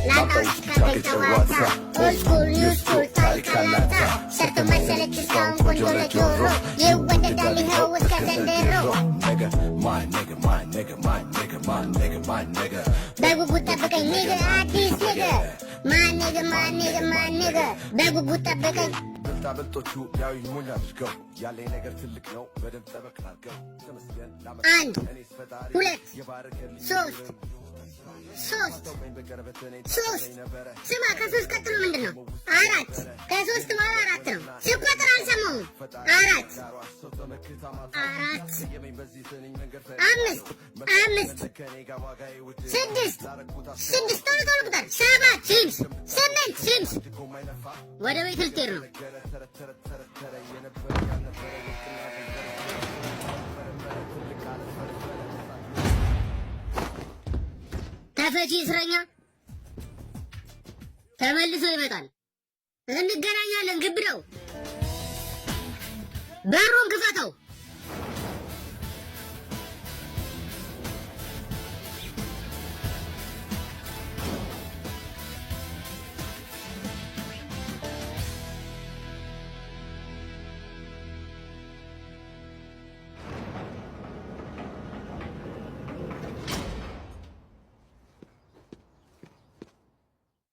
ላንጣው እስኪታገል ጨዋታ፣ old school, new school ታሪክ አላታ፣ ሰርቶ ማይሰለች እስካሁን ቆንጆ ለጆሮ ይወደዳል ይኸው እስከ ዘንድሮ። Nigga, my nigga, my nigga, my nigga, my nigga, my nigga. በጉጉት ጠብቀኝ nigga፣ አዲስ nigga፣ my nigga, my nigga, my nigga፣ በጉጉት ጠብቀኝ። ብልጣብልጦቹ ያዩኝ ሞኝ አድርገው፣ ያለኝ ነገር ትልቅ ነው፣ በደንብ ጠበቅ አድርገው። ተመስገን። አንድ፣ እኔስ ፈጣሪ ሁለት፣ የባረከልኝ ሶስት፣ ሶስት፣ ሶስት። ስማ፣ ከሶስት ቀጥሎ ምንድን ነው? አራት። ከሶስት በኋላ አራት ነው። ስቆጥር አልሰማሁም። አራት፣ አራት፣ አምስት፣ አምስት፣ ስድስት፣ ስድስት። ቶሎ ቶሎ ቁጠር። ሰባት ጂምስ፣ ስምንት ጂምስ። ወደ ቤት ልትሄድ ነው። ተፈቺ እስረኛ ተመልሶ ይመጣል። እንገናኛለን። ግብደው በሩን ክፈተው።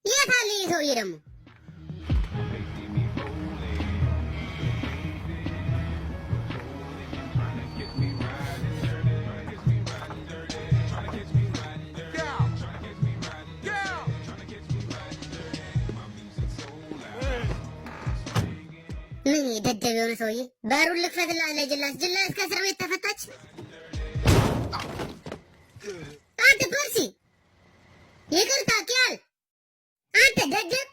የት አለ ይህ ሰውዬ ደግሞ? ምን ደደብ የሆነ ሰውዬ! በሩን ልክፈትላት ለጅላስ። ጅላስ ከእስር ቤት ተፈታች። አንተ ፐርሲ፣ ይቅርታ ኪያል፣ አንተ ደደብ።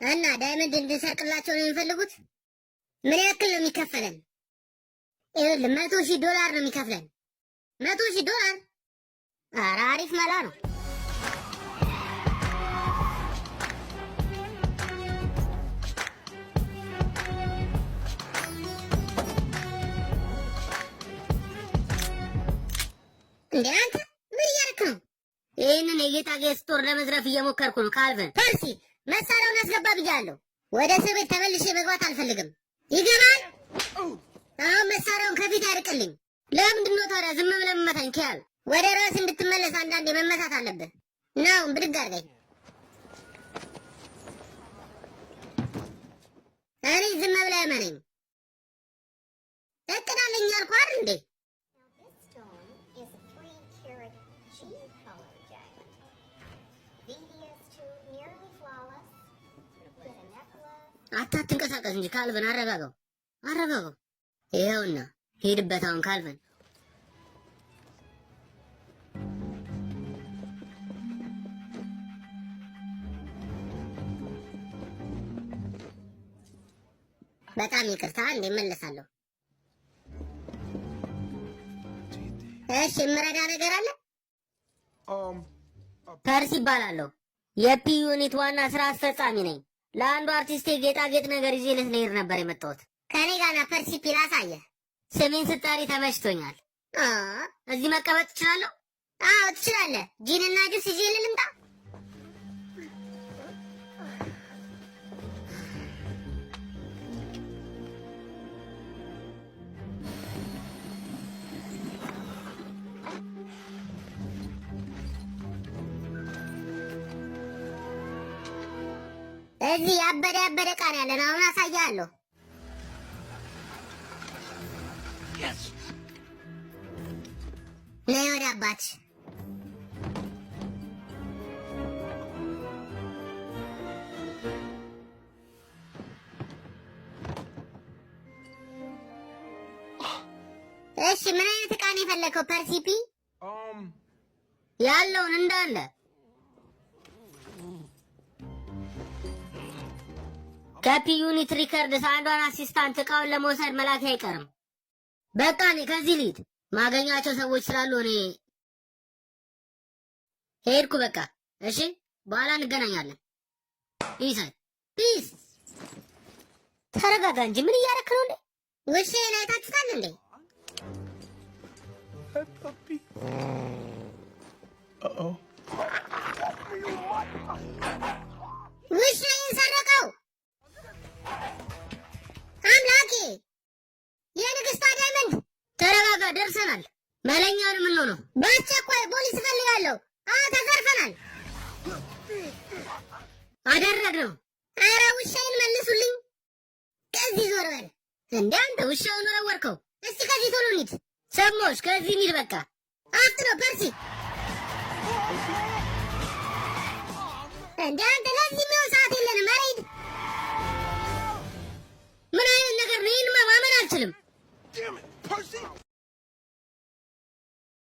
እና diamond እንድንሰርቅላቸው ነው የሚፈልጉት። ምን ያክል ነው የሚከፈለን? ይኸውልህ፣ $100,000 ነው የሚከፍለን። $100,000። ኧረ አሪፍ መላ ነው። እንዴ አንተ ምን እያደረክ ነው? ይህንን የጌጣጌጥ store ለመዝረፍ እየሞከርኩ ነው። ካልቨን፣ ፐርሲ፣ መሳሪያውን አስገባ ብያለሁ። ወደ እስር ቤት ተመልሼ መግባት አልፈልግም። ይገባል? አሁን መሳሪያውን ከፊት ያርቅልኝ። ለምንድን ነው ታዲያ ዝም ብለህ የምመታኝ? ኪያል፣ ወደ ራስ እንድትመለስ አንዳንዴ መመታት አለብህ። ናው ብድግ አድርገኝ። እኔ ዝም ብለህ እመነኝ። እቅድ አለኝ አልኩህ አይደል እንዴ? This stone is a 3-carat G color diamond. VVS2 nearly flawless with a necklace. አትንቀሳቀስ እንጂ ካልቨን፣ አረጋጋው፣ አረጋጋው። ይኸውና ሂድበት አሁን ካልቨን። በጣም ይቅርታ፣ እንዴ እመለሳለሁ። እሺ፣ የምረዳ ነገር አለ? ፐርሲ እባላለሁ። የ P Unit ዋና ስራ አስፈጻሚ ነኝ። ለአንዱ አርቲስቴ ጌጣጌጥ ነገር ይዤ ልሄድ ነበር የመጣሁት። ከኔ ጋር ና ፐርሲ ፒ፣ ላሳየህ። ስሜን ስጠሪ ተመችቶኛል። እዚህ መቀመጥ እችላለሁ? አዎ ትችላለህ። Gin ና juice ይዤ ልምጣ? እዚህ ያበደ ያበደ ዕቃ ነው ያለን። አሁን አሳያለሁ። ነይ ወደ አባትሽ። እሺ፣ ምን አይነት ዕቃ ነው የፈለከው ፐርሲፒ? ያለውን እንዳለ። ከ P Unit Records አንዷን assistant እቃውን ለመውሰድ መላክ አይቀርም። በቃ እኔ ከዚህ ልሂድ። ማገኛቸው ሰዎች ስላሉ እኔ ሄድኩ። በቃ እሺ፣ በኋላ እንገናኛለን። Peace, peace። ተረጋጋ እንጂ ምን እያደረክ ነው እንዴ? ውሻዬን አይታችሁታል እንዴ? Hi, puppy. Uh-oh. ውሻዬን ሰረቀው! አምላኬ! የንግስቷ diamond! ተረጋጋ፣ ደርሰናል። መለኛውን ምን ነው? በአስቸኳይ ፖሊስ እፈልጋለሁ። አዎ ተዘርፈናል። አደረግነው። ኧረ ውሻዬን መልሱልኝ። ከዚህ ዞር በል እንዴ አንተ! ውሻውን ወረወርከው። እስቲ ከዚህ ቶሎ እንሂድ። ሰሞሽ ከዚህ እንሂድ በቃ። አፍጥነው ፐርሲ። እንዴ አንተ ለዚህ የሚሆን